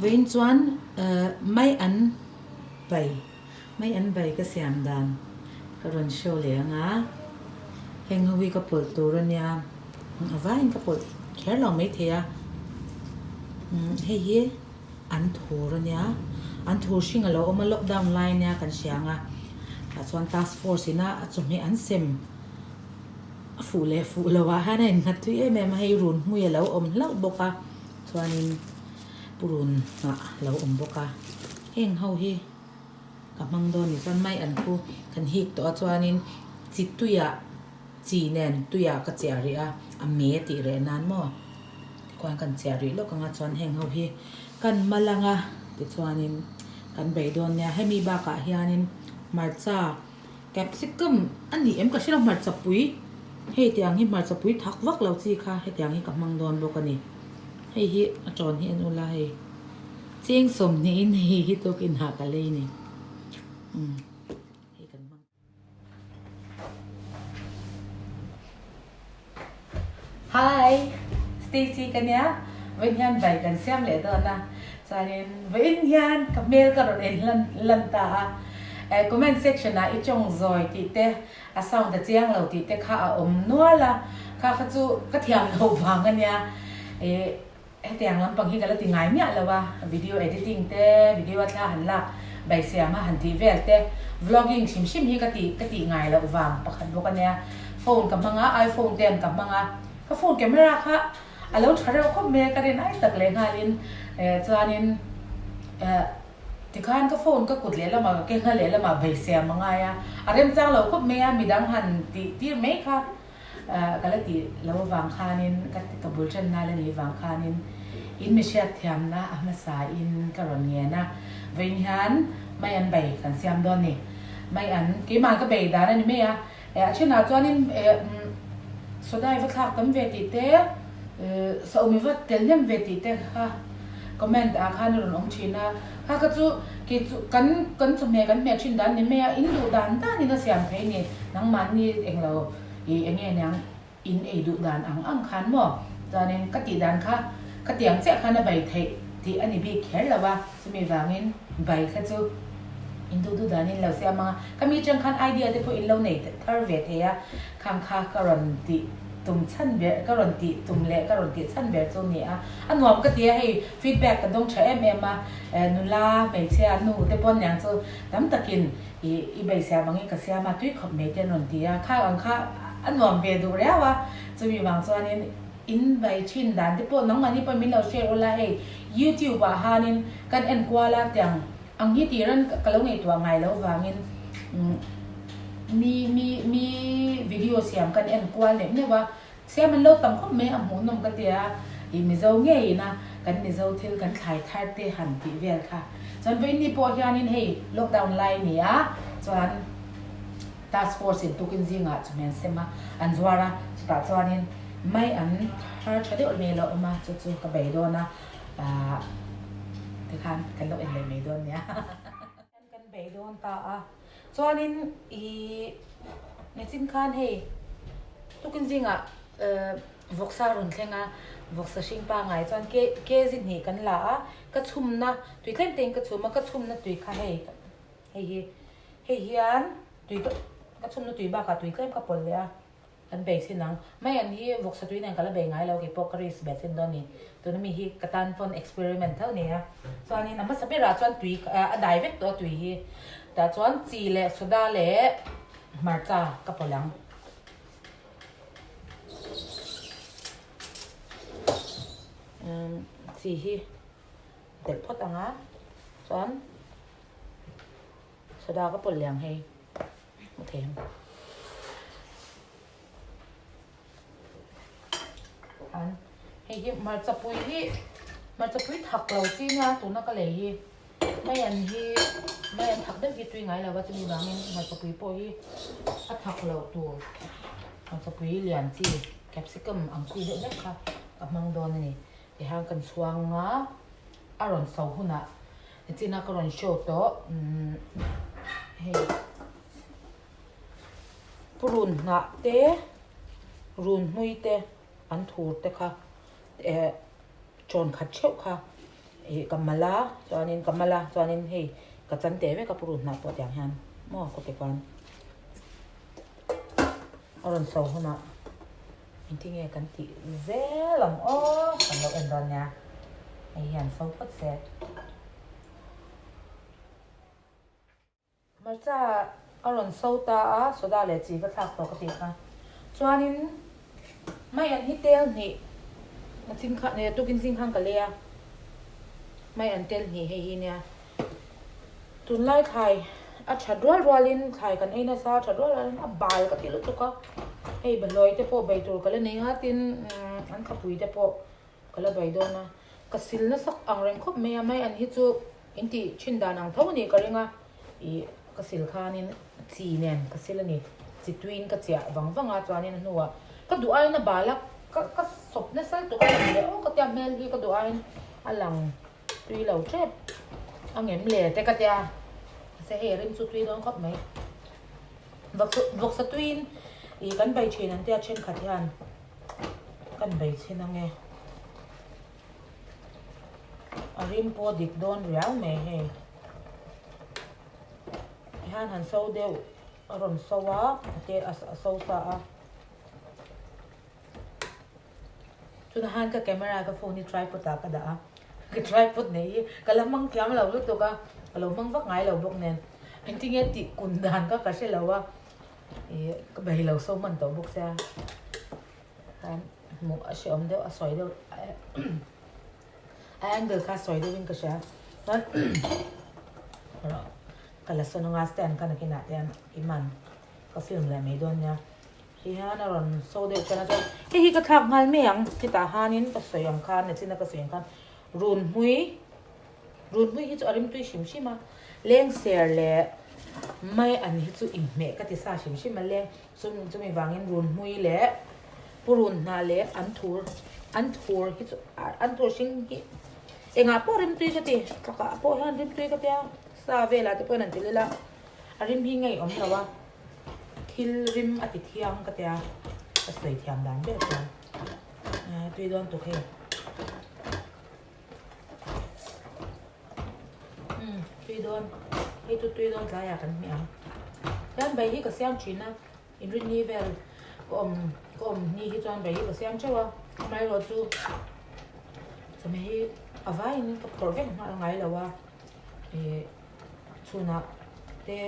Vawiin chuan mai an bai mai an bai ka siam dan ka rawn show leh ang a, heng ho hi ka pawlh tur a nia a vaiin ka pawlh kher lo maithei a, hei hi an thur a nia an thur hring a lo awm a lockdown lai ania kan hria ang a tah chuan task force ina a chawhmeh an sem. A fuh leh fuh loh ah hian a innghat thui em em a, hei run hmui a lo awm hlauh bawk a, chuanin purun hnah a lo awm bawk a, heng ho hi ka hmang dawn ni chuan mai an khu kan hik tawh a chuanin chi tuiah chi nen tuiah ka chiah rih a, a me tih reh nan maw tikhuan kan chiah rih lawk ang a chuan heng ho hi kan mal ang a tichuanin kan bei dawn nia hemi bakah hianin hmarcha. Capsicum a ni em ka hre lo hmarcha pui hei tiang hi hmarcha pui thak vak lo chi kha hetiang hi ka hmang dawn bawk a ni hei hi a tawn hi en ula hei cheng sawmhnihin hei hi tukin ah ka lei ni umm hei kan hmang. Hi! Stacy ka nia, vawiin hian bai kan siam leh dawn a, chuanin vawiin hian ka hmel ka rawn en lan lan ta a, eh comment section ah i tawng zawi tih te, a sound a chiang lo tih te kha a awm nual a, kha kha chu ka thiam loh vang a nia, eh Hetiang lampang hi ka la ti ngai miah lo a, video editing te, video a thla han lak, bai siam a han tih vel te, vlogging hrim hrim hi ka ti ka tih ngai loh vang pakhat bawk a nia. Phone ka hmang a, iPhone ten ka hmang a, ka phone camera kha a lo tha reuh khawp mai a, ka rin ai tak leh nghalin eh chuanin eh tikhan ka phone ka kut lehlamah ka keng a lehlamah bai siam a ngai a, a remchang lo khawp mai a, midang han tih tir mai kha. Ka la tih lo avang khanin ka ka bul ṭanna la nih vang khanin in mi hriat thiamna a hmasa in ka rawn ngen a, vawiin hian mai an bei kan siam dawn ni. Mai an keimah ka bei dan a ni mai a, a ṭhenah chuanin soda i va thlak tam ve tih te, sawmi va tel hnem ve tih te kha comment ah khan a rawn awm ṭhin a, kha kha chu kei chu kan kan chawhmeh kan hmeh ṭhin dan ni mai a, in duh dan danin a siam thei ni, nangmahni englo. I eng nge niang in ei duh dan ang ang khan maw? Chuanin ka tih dan kha ka tiang chiah khan a bai theih tih a ni bik kher lo a, chumi vangin bai kha chu in duh duh danin lo siam ang a, ka mi chang khan idea te pawh in lo nei thar ve thei a, khang kha ka rawn tih tum chhan ber ka rawn tih tum leh ka rawn tih chhan ber chu a ni a, a nuam ka ti a hei feedback ka dawng tha em em a, nula hmeichhia nu te pawn niang chu tam takin I i bei siam angin ka siam a, tui khawp mai te an rawn ti a, kha ang kha a nuam ve duh riau a, chumi vang chuanin in bei thin dan te pawh nangmahni pawhin min lo share ula hei youtube ah hanin kan en kual a tiang ang hi tir an ka lo ngaihtuah ngai lo vangin mi mi mi video siam kan en kual neuh neuh a. Siam an lo tam khawp mai a hmuhnawm ka tia i Mizo ngeiin a kan Mizo thil kan thlai thar te han tih vel kha. Chuan vawiinni pawh hianin hei lockdown lai a ni a, chuan task force in tukin zingah chawhmeh an sem a, an zuar a, chutah chuanin mai an thar tha deuh mai a lo awm a, chu chu ka bei dawn a, ahh tikhan kan lo en leh mai dawn nia. Kan bei dawn ta a, chuanin i nichin khan hei tukin zingah vawksa rawn thleng a, vawksa hring pangai chuan ke kg hnih kan la a, ka chhumna tui tlem tein ka chhum a, ka chhumna tui kha hei hei hi hei hian tui ka ka chhumna tui bakah tui tlem ka pawlh leh a. Kan bei chin ang. Mai an hi vawksa tui nen ka la bei ngai lo kei pawh ka risk ve chin dawn ni. Tuna mi hi ka tan pawn experiment tho ni a. Chuanin a hmasa berah chuan tui a dai vek tawh a tui hi. Tah chuan chi leh soda leh hmarcha ka pawlh ang. Chi hi telh phawt ang a. Chuan soda ka pawlh leh ang hei. Hmu thei ang. An hei hi hmarcha pui hi hmarcha pui thak lo chi nia tuna ka lei hi mai an hi mai an thak deuh hi tui ngai lo va chumi vangin hmarcha pui pawh hi a thak loh tur hmarcha pui lian chi capsicum ang chi deuh vek kha ka hmang dawn a ni tihian kan chhuang a a rawn so hunah Nichina ka rawn show tawh umm hei purun hnah te run hmui te an thur te kha eh chawn khat theuh kha. Ih ka mal a, chuanin ka mal a, chuanin hei ka chan teh vek a purun hnah pawh tiang hian maw ka ti kuan a rawn so hunah engtin nge kan tih zel ang aw kan lo en dawn nia hei hian so phawt se. Hmarcha a rawn so ta a, soda leh chi ka thlak tawh ka tih kha. Chuanin mai an hi tel hnih a ching kha nia tukin zing khan ka lei a, mai an tel hnih hei hi nia. Tunlai thlai a that rual rualin thlai kan ei nasa a that rual rualin a bal ka ti lutuk a, hei behlawi te pawh bei tur ka la nei a tin an khapui te pawh ka la bei dawn a, ka sil nasak ang reng khawp mai a, mai an hi chu. In tih thin dan ang tho a nih ka ring a, ih ka sil khanin chi nen ka sil a ni, chi tuiin ka chiah vang vang a chuanin a hnuah ka duh aiin a bal a, ka ka sawp nasa lutuk a lang leh aw ka tia hmel hi ka duh aiin a lang tui lo tep a ngem le te ka tia, mahse hei a rim chu tui dawn khawp mai, vawksa tuiin ih kan bei thin an tia thenkhat hian kan bei chhin ange. A rim pawh dik dawn riau mai hei. Tihian han so deuh a rawn so a a te a so sa a. Tunah hian ka camera ka phone hi tripod ah ka dah a, ka tripod nei hi ka la hmang thiam lo lutuk a, ka lo hmang vak ngai lo bawk nen engtin nge tih kun dan kha ka hre lo a, ih ka bei lo so hman tawh bawk sia. Hmuh a hreawm deuh a sawi deuh a angle kha sawi deuhin ka hria chuan ka la sawn anga stand kha nakinah te hian i man ka film leh mai dawn nia ti hian a rawn so deuh tan a chuan hei hi ka thlak nghal mai ang chutah hianin ka sawi ang khan nachina ka sawi ang khan run hmui run hmui hi chu a rimtui hrim hrim a leng ser leh mai an hi chu inhmeh ka ti sa hrim hrim a leng Chumi vangin run hmui leh purun hnah leh an thur an thur hi chu an thur hring hi engah pawh rimtui ka ti tlakah pawh hian rimtui ka tia sa velah te pawhin an ti lel a a rim hi ngeiawm lo a thil rim a ti thiang ka tia ka sawi thiam dan ber chuan tui dawn tuk hei umm tui dawn hei chu tui dawn tlaiah kan hmeh ang chuan bai hi ka siam thin a inrinni vel ka awm ka awm ni hi chuan bai hi ka siam teuh a amaherawh chu chawhmeh hi a vaiin ka phawrh vek nghal ngai lo a ih chhunah te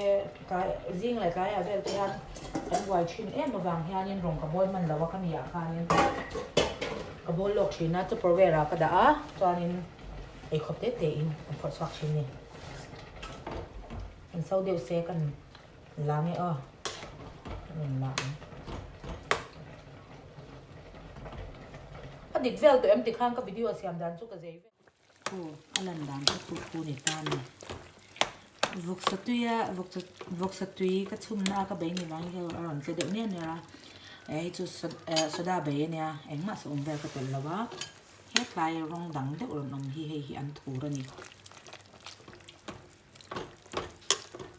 tlai zing leh tlaiah vel te hian kan buai thin em avang hianin rawng ka bawl hman lo a khami ah khanin ka bawl lawk thin a tupperware ah ka dah a chuanin eikhawp te te in kan phawrh chhuak thin a ni an so deuh se kan la nge aw kan rawn la ang a dik vel tawh em tikhan ka video siam dan chu ka zei vel. Aw a lan dan chu thu thu ni ta a ni. Vawksa tui a vawksa vawksa tui ka chhumna a ka bei ni vang hian a rawn tle deuh niah niah a hei chu soda bei a nia engmah saw awm vel ka telh lo a hetlai rawng dang deuh rawn awm hi hei hi an thur a ni.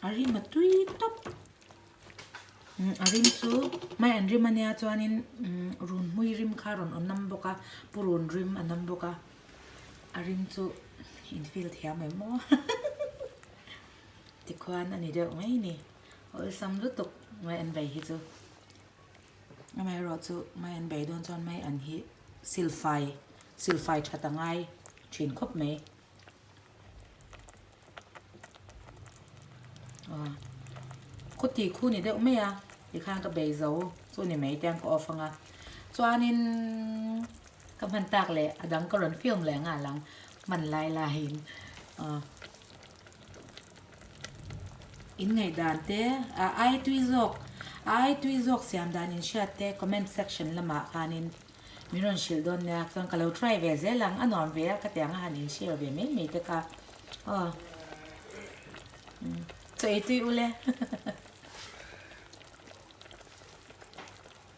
A rim a tui tawp. A rim chu hmai an rim ania chuanin run hmui rim kha rawn awm nam bawk a purun rim a nam bawk a a rim chu in feel thiam em maw tikhuan a ni deuh mai ni awlsam lutuk mai an bei hi chu amaherawhchu mai an bei dawn chuan mai an hi silfai silfai that a ngai thin khawp mai. Khuti khu ni deuh mai a tikhan ka bei zo chu ni mai te ang ka off anga chuanin ka hman tak leh a dang ka rawn film leh nghal ang hman lai laiin in ngaihdan te a ai tui zawk a ai tui zawk siam dan in hriat te comment section lamah khanin. Min rawn hrilh dawn nia chuan ka lo try ve zel ang, a nuam ve a ka ti ang a han in share ve mai mai te kha aw chaw ei tui ule.